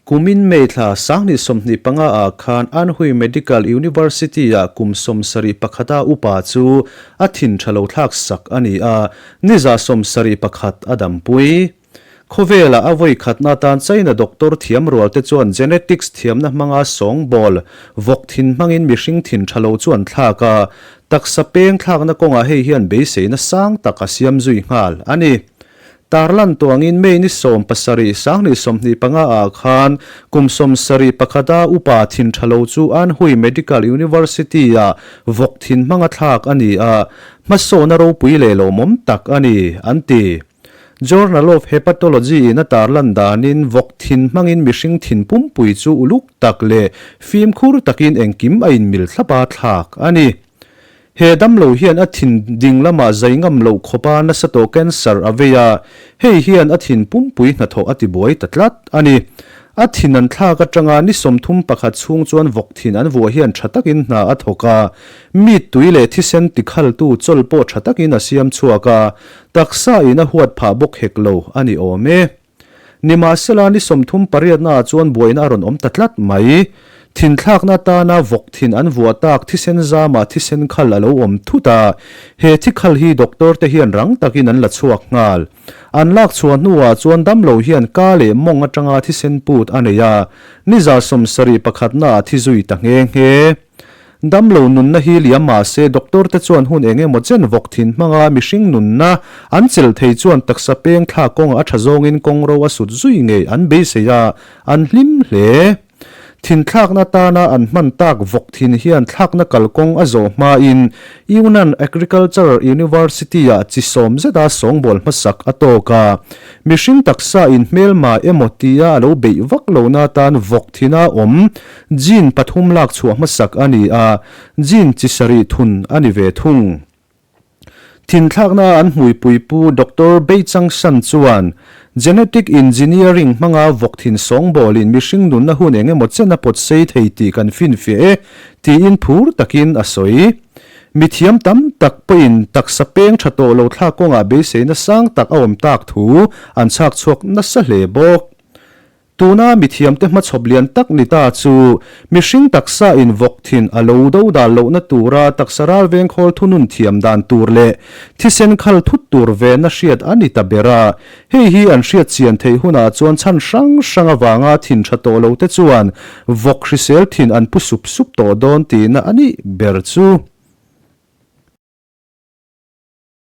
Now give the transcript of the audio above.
Kumin May thla 2025 ah khan Anhui Medical University ah kum 71 a upa chu a thin tha lo thlak sak a ni a, ni 71 a dampui. Khawvela a vawi khatna atan China doctor thiam rual te chuan genetics thiamna hmanga sawngbawl vawk thin hmangin mihring thin tha lo chu an thlak a, taksa peng thlakna kawngah hei hian beiseina sang tak a siam zui nghal a ni. Tarlan tuangin May ni 17, 2025 ah khan kum 71 a upa thin tha lo chu Anhui Medical University ah vawk thin hmanga thlak a ni a, hmasawna ropui leh lawmawm tak a ni, an ti. Journal of Hepatology in a tarlan danin vawk thin hmangin mihring thin pumpui chu uluk tak leh fimkhur takin engkim a inmil thlap a thlak a ni. He damlo hian a thin ding lamah zai ngam loh khawpa nasa tawh cancer a vei a, hei hian a thin pumpui hnathawh a tibuai ta tlat a ni. A thin an thlak atanga ni 31 chhung chuan vawk thin an vuah hian tha takin hna a thawk a, mi tui leh thisen tikhaltu chawl pawh tha takin a siam chhuak a, taksa in a huat phah bawk hek lo a ni awm e. Nimahsela ni 38 naah chuan buaina a rawn awm ta tlat mai. Thinthlakna atana vawk thin an vuah tak thisen zamah thisen khal a lo awm thut a, he thi khal hi doctor te hian rang takin an la chhuak nghal. An lak chhuah hnuah chuan damlo hian ka leh mawng atanga thisen put a nei a, ni 71 naah thi zui ta nghe nghe. Damlo nunna hi liam mah se doctor te chuan hun eng emaw chen vawk thin hmanga mihring nunna an chel thei chuan taksa peng thla kawngah a tha zawngin kawngro a sut zui ngei an beisei a, an hlim hle. Thin thlakna tana an hman tak vawk thin hian thlakna kalkawng a zawh hmain Yunnan Agricultural University-ah chi sawm zeta sawngbawl hmasak a tawk a. Mihring taksa in hmelma emaw tia a lo beih vak lohna atan vawk thina awm Gene pathum lak chhuah hmasak a ni a, gene chi sarih thun a ni ve thung. Thinthlakna an hmuipui pu Doctor Bei Chang Shan chuan, Genetic engineering hmanga vawk thin sawngbawlin mihring nunna hun eng emaw chen a pawt sei thei tih kan finfiah e, tiin phur takin a sawi. Mithiam tam tak pawhin taksa peng tha tawh lo thlak kawngah beiseina sang tak a awm tak thu an chhak chhuak nasa hle bawk. Tuna mithiamte hmachhawp lian tak ni ta chu mihring taksa in vawk thin a lo do dal lohna tura taksa ral vengkhawl thunun thiam dan tur leh thisen khal thut tur vena hriat a ni ta ber a. Hei hi an hriat chian theih hunah chuan chhan hrang hrang avanga thin tha tawh lo te chuan vawk hrisel thin an pu sup sup tawh dawn tihna a nih ber chu.